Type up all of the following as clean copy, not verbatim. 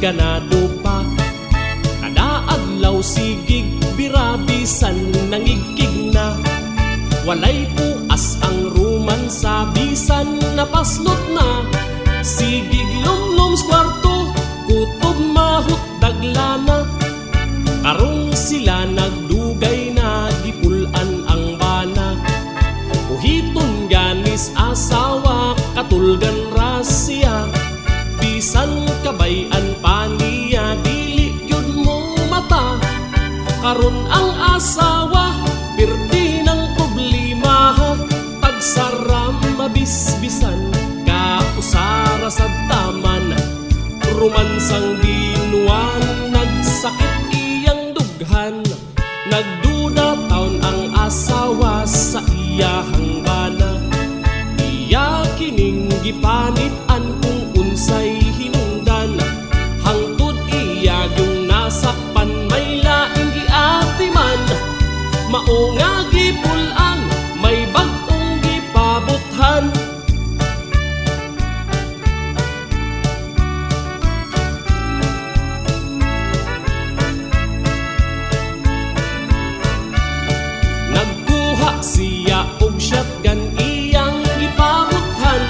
Ganado pa. Kada adlaw sigig bira bisan nangigkig na. Walay puas ang romansa bisan napaslot na. Sigig lumlum sa kwarto, kutob mahot daglana. Karong sila nagdugay na, gipulan ang bana. Kuhiton ganis asawa, katulgan ra siya. Bisan kabayan pa niya, dili gyud mo mata. Karon ang asawa, pirdi ng problema. Tagsaram mabisbisan, kausara sa taman. Romansang binuan, nagsakit iyang dughan. Nagduda taon ang asawa sa iyahang bana. Iya kining gipanit-an kung unsay hinungdan. Hangtod iya yung nasakpan, may laing giatiman. Mao nga gipulan, may bag-ong gipabuthan. Nagkuha siya og shotgun, iyang gipabuthan.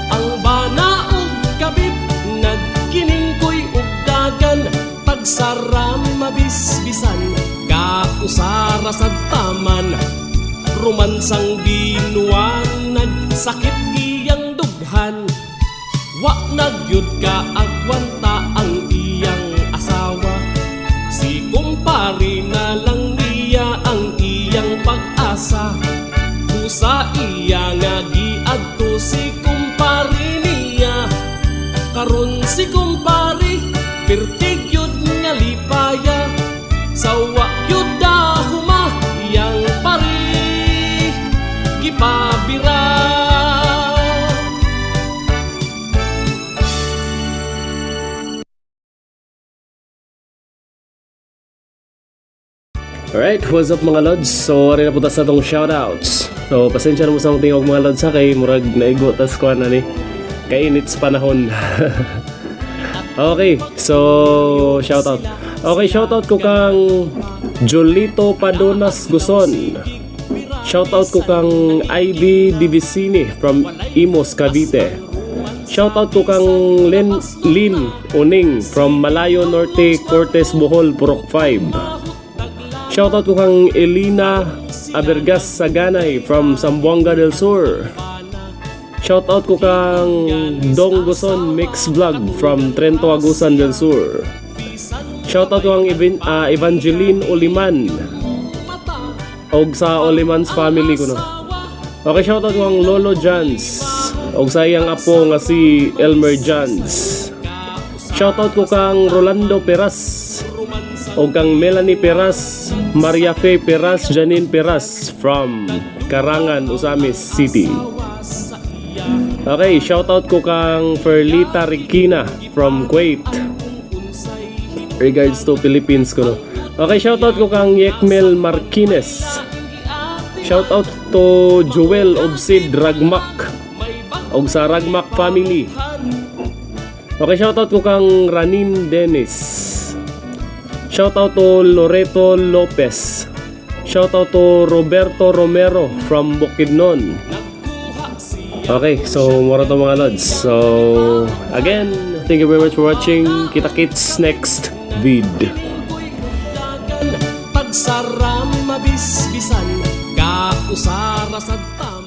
Ang bana og kabit, nagkiningkoy og dagan. Tagsaram mabisbisan, kausara sa taman. Romansang binuan, nagsakit iyang dughan. Wa nagyud ka agwanta ang iyang asawa. Si kumpare na lang niya ang iyang pag-asa. Busa iya nga giadto si kumpare niya. Karon si kumpare pirti gyud nga lipaya. Sa wa gyud dahuma iyang pare gipabira. Alright, what's up mga lods? So, ari na po ta sa atong shoutouts. So, pasensya na mo sa akong tingog mga lods ha, kay murag naigo tas kuan na ni. Kainit sa panahon. Okay, so shoutout. Okay, shoutout ko kang Jolito Padonas Guson. Shoutout ko kang Ivy Divisini from Imos, Cavite. Shoutout ko kang Lin, Lin Uning from Malayo Norte, Cortes, Bohol, Purok 5. Shoutout ko kang Elena Abergas Saganay from Zamboanga del Sur. Shoutout ko kang Dong Guson Mix Vlog from Trento Agusan del Sur. Shoutout ko kang Evangeline Oliman og sa Oliman's family ko no. Okay, shoutout ko kang Lolo Jans og sa iyang apo nga si Elmer Jans. Shoutout ko kang Rolando Peras og kang Melanie Peras, Maria Fe Peras, Janine Peras from Karangan, Ozamis City. Okay, shoutout ko kang Ferlita Riquina from Kuwait. Regards to Philippines ko no. Okay, shoutout ko kang Yekmel Marquinez. Shoutout to Joel Obsid Ragmak og sa Ragmak family. Okay, shoutout ko kang Ranin Dennis. Shoutout to Loreto Lopez. Shoutout to Roberto Romero from Bukidnon. Okay, so mura to mga lods. So, again, thank you very much for watching. Kita kits next vid. Tagsaram mabisbisan, kausara sa taman.